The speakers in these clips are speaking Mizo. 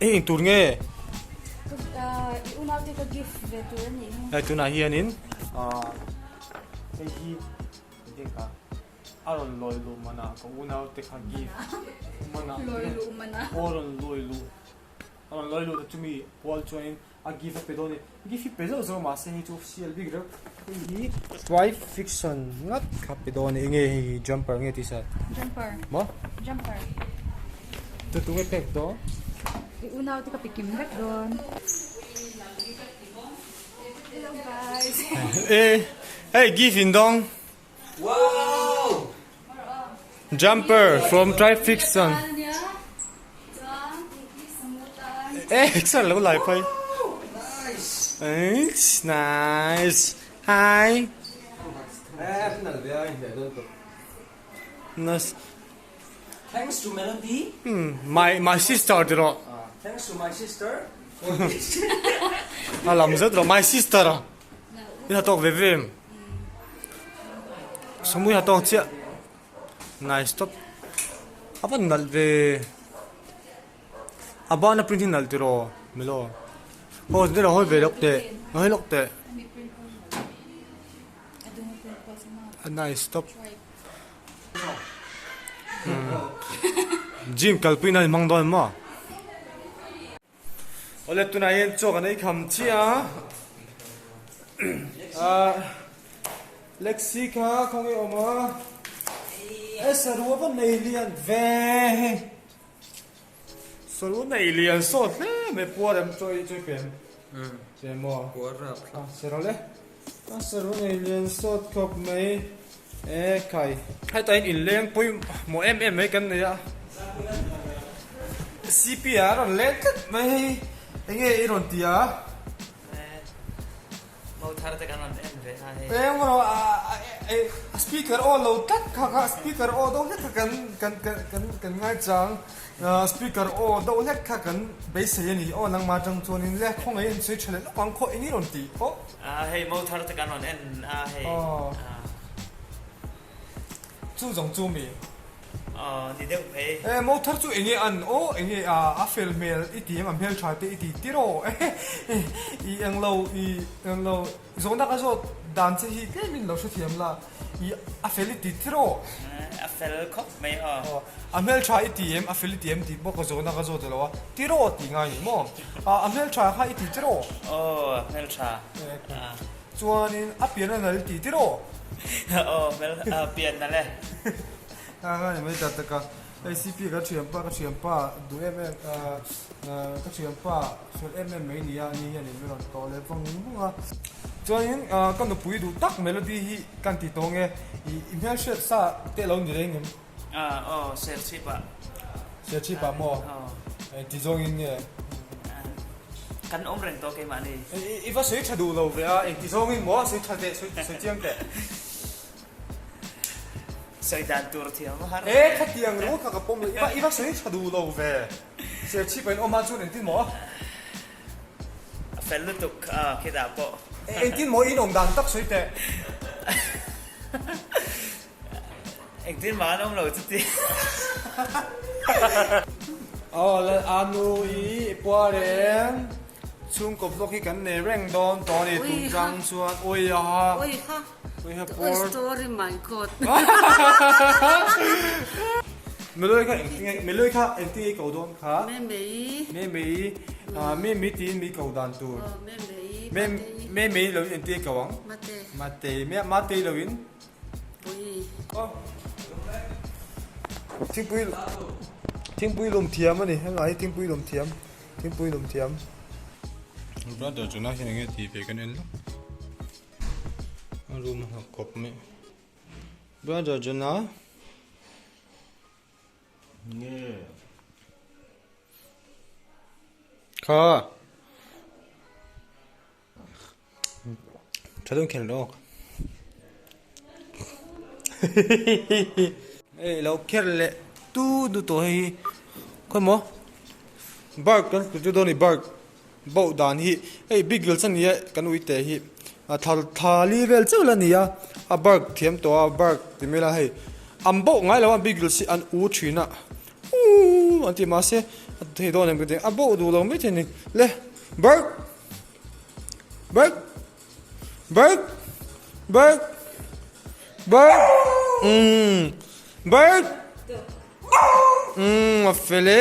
Hei eng tur nge? I unaute ka gift ve tur a nih hi. Hei tunah hianin hei hi engtin ka a rawn lawi luh manah ka unaute kha gift manah Lawi luh manah. Aw rawn lawi luh a rawn lawi luh ta chumi pual chuanin a gift a pe dawn a ni. Gift hi pe zauh zauh mahse hei chu official bik reuh. Hei hi Strive Fiction ngat kha pe dawn a ni. Enge hei hi jumper nge t-shirt? Jumper. Maw? Jumper. Tu tu nge pek dawn? I unau te ka pe kim vek dawn. Hello guys. Eh, hei gift in dawng. Wow! Jumper from Tribe Fiction. Eh, sir lo lai phai. Nice. Nice. Hi. Nice. Thanks to Melody. Hmm, my my sister ti rawh. Thanks to my sister for this. A lam zet rawh, my sister. I ha tawk ve ve em? Samui ha tawk chiah. Nice top. A van nalh ve. A bana print hi nalh tiraw Melo. Aw nilo hawi ve lawk teh. Hawi lawk teh. A nice top. Gym kalpui nan i hmang dawn maw? Awle tunah hian chaw kan ei kham chiah a Lexi kha khawnge awm a e sarua va nei lian ve hei sarua nei lian sawt hle mai puar em chaw ei chaw ei pem pem maw Puar rap thlap a sero le a sarua nei lian sawt khawp mai e khai hetah hian inleng pawimawh em em mai kan nei a. CP a rawn leng tlat mai hei enge i rawn ti a? Mo thar te kan rawn en ve a hei. Eng emaw a speaker aw lo tlat kha kha speaker aw deuh hlek kha kan kan kan kan ngaichang speaker aw deuh hlek kha kan beisei a ni aw nangmah atang chuanin le khawngaih in sawi tha leh lawk ang khaw eng i rawn ti aw. Hei mo thar te kan rawn en a hei. Chu zawng chu mi. Aw ni deuh phei. E mo thar chu enge an aw enge a a fel hmel i ti em a hmel tha te i ti tir aw i eng lo i eng lo zawhna ka zawt dan che hi tlem in lo hrethiam la i a fel i ti tir aw. A fel khawp mai aw. Aw a hmel tha i ti em a fel i ti em tih pawh ka zawhna ka zawt lo a tir aw tih ngai ni maw a a hmel tha kha i ti tir aw. Aw a hmel tha. Chuanin a pian a nal tih tir aw. Aw hmel a pian nal e. Kha kha ni mai tak tak a. Hei CP ka thianpa ka thianpa duh em em ka thianpa fel em em mai nia ni hian in rawn tawh leh vang vang a. Chuanin ka nupui duh tak Melody hi kan ti tawng e. I hmelhriat sa te lo ni reng em? Aw Serchhip ah. Serchhip ah maw? Aw. Engti zawngin nge? Kan awm reng tawh keimah ni. I va sawi tha duh lo ve a, engti zawngin maw? Sawi tha teh, sawi chiang teh. Sawi dan tur thiam a har. E khatiang ringawt kha ka pawm lo, i va sawi tha duh lo ve. Serchhip ah in awm a chuan engtin maw? A fel lutuk a khitah pawh. Engtin maw in awm dan tak sawi teh. Engtin mah an awm lo chuti. Aw lal anu i puar em chhungkaw vlog hi kan nei reng dawn tawh a ni tun chang chuan ui a ha ui ha puar story my god Meloi kha engtin nge Meloi kha engtin nge i ko dawn kha Me mei Me mei me mei tiin mi ko dan tur Me mei Me me mei lo in engtin nge i ko ang Mate Mate mate lo in Thingpui thingpui lum thiam a ni helai hi thingpui lum thiam thingpui lum thiam brother chuna hian enge tih ve kan en lawk a room a hnawk kawp mai brother chuna nge kha. Tha deuh kher lawk. Hei lo kher leh tu du tawh hei hi khawi maw bark kan hmu chu dawn a ni bark boh dan hi hei big wheels a ni a kan ui teh hi a thla thla li vel chauh la ni a a bark thiam tawh a bark ti mai la hei an boh ngai lo a big wheels hi an u thin a uuh. an ti mahse a thei dawn em ka ti a bauh duh lo maithei a ni le bark bark bark bark bark umm bark umm a fel e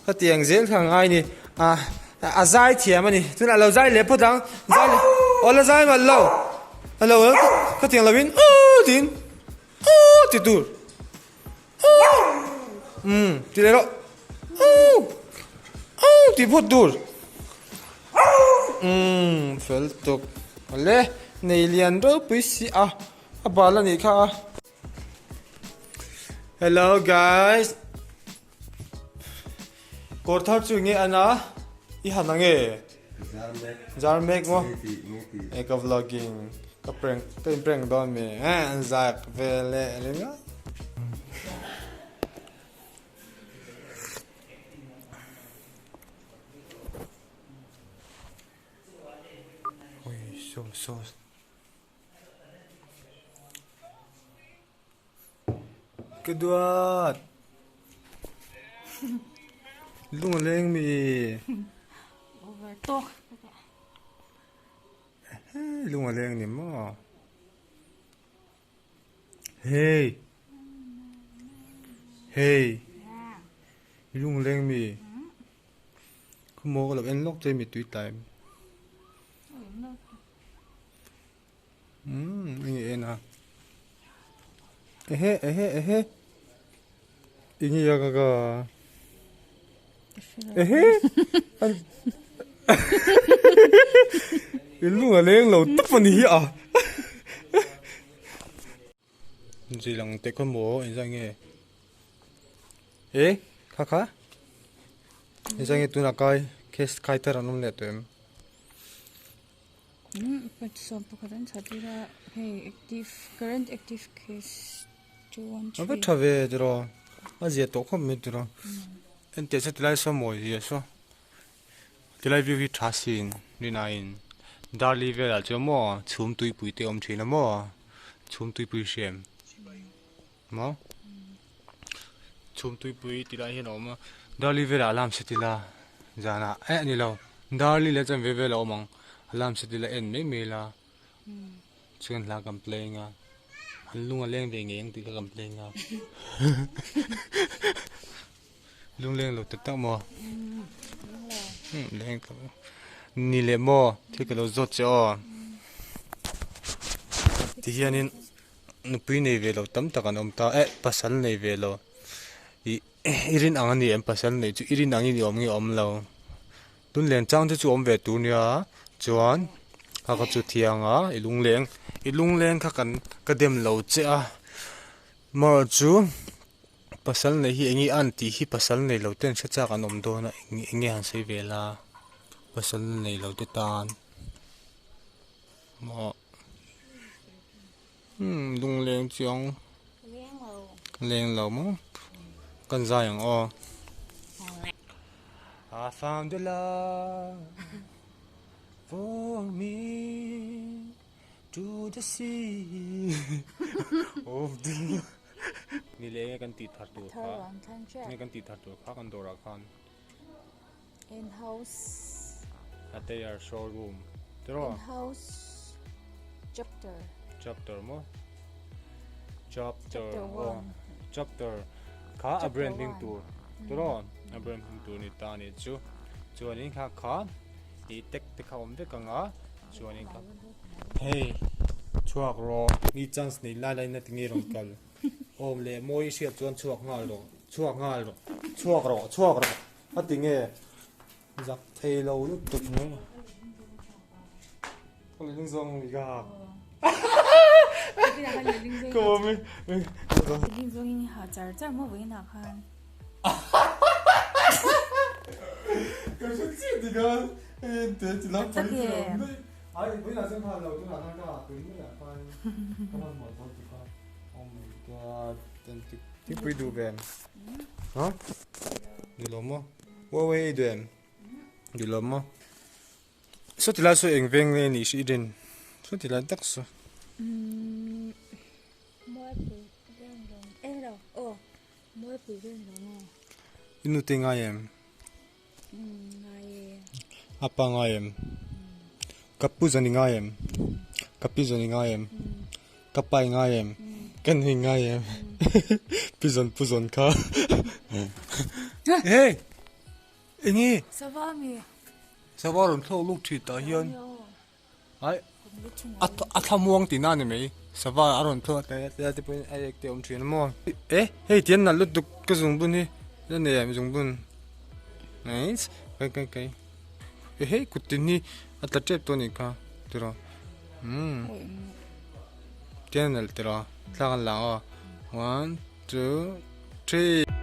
ka ti ang zel kha a ngai a ni ah a zai thiam a ni tunah a lo zai leh phawt ang zai leh aw la zai malh lo a lo ka ti ang lovin aww tiin aww ti tur aww umm ti leh rawh aww aww ti phawt tur umm fel tuk awle nei lian ropui si a a bal a nih kha a. Hello guys Kawr thar chu nge ana i han ange zar mek maw e ka vlogging ka prank ka in prank dawn mi eh an zak vel e ringawt. Oi so so. Ka duat. Lung a leng mi. Over tawk. Lung a leng ni maw. Hey. Hey. Lung a leng mi. Khaw maw ka lo en lawk che mi tui tlai. Umm enge en a ehe ehe ehe enge ya ka ka ehe i lung a leng lo tawp a ni hi a zui lang teh khaw maw engzah nge eh kha kha engzah nge tunah kai case khai thar an awm leh tawh em. A va tha ve tiraw a zia tawh khawp mai tiraw enteh chu tilai saw mawi zia saw tilai view hi tha sin rinaiin darli velah chuan maw chhum tuipui te a awm thin a maw chhum tuipui hriam maw chhum tuipui tih lai hian a awm a darli velah alarm set ila zanah eh a ni lo darli leh chuan ve vel a awm ang alarm set ila en mai mai ila chuan hla kan play anga an lung a leng ve ngei ang tih kha kan play anga lung leng lo tak tak maw leng tak ni leh maw thil ka lo zawt che aw tihianin. Nupui nei ve lo tam tak an awm ta eh pasal nei ve lo ih i rin ang a ni em pasal neih chu i rin angin i awm nge awm lo tun len chang te chu awm ve tur nia chuan kha kha chu thiang a i lungleng i lungleng kha kan ka dem lo che a marawh chu pasal neih hi eng nge an tih hi pasal nei lo ten hre chak an awm dawn a eng nge han sawi ve la pasal nei lo te tan maw. Umm lungleng chiang leng lo maw kan zai ang aw I found a love for me to the sea of the ni leh nge kan tih thar tur kha nge kan tih thar tur kha kan dawrah khan In house. Attire showroom tiraw? In house chapter. Chapter maw? Chapter aw chapter kha a brand hming tur tiraw? A brand hming tur ni ta ni chu chuanin kha kha ih tek te kha awm vek ang a chuanin kha hei chhuak rawh ni chance nei lai lai na tinge rawn kal awm leh mawi hriat chuan chhuak nghal rawh chhuak nghal rawh chhuak rawh chhuak rawh. A ti nge zak thei lo lutuk mai. Ka leh zawng mi ka hak. Ka maw mi. Leh zawng in ha char char maw vawiin ah khan. Ka hre chiah ti khan hei en teh ti lam pawhin ka lo daih. Ai vawiin ah chuan ka ha lo tunah khan ka ha tui mai ah khan ka hmanhmawh dawn ti kha. Oh my god. Thingpui duh ve em? Huh? Duh lo maw? Huawei ei duh em? Duh lo maw? Saw ti lai saw eng veng nge nih hri i rin? Saw ti lai tak saw. Umm Mualpui veng lo eh lo aw Mualpui veng lo maw? I nu te ngai em? A pa ngai em? Ka pu zawn i ngai em? Ka pi zawn i ngai em? Ka pa i ngai em? Ka nu i ngai em? Pi zawn pu zawn kha. Hey! Enge? Sava mi. Sava rawn thlawk luk thin tah hian. Ai a thlamuang tihna a ni mai sava a rawn thlawh a tlai te pawhin a ek te a awm thin a maw e hei tian nalh lutuk ka zungbun hi la nei em zungbun nice kai kai kai e hei kut tin hi a tla tep tawh a nih kha tiraw umm tian a nalh tiraw thla kan la aw one two three.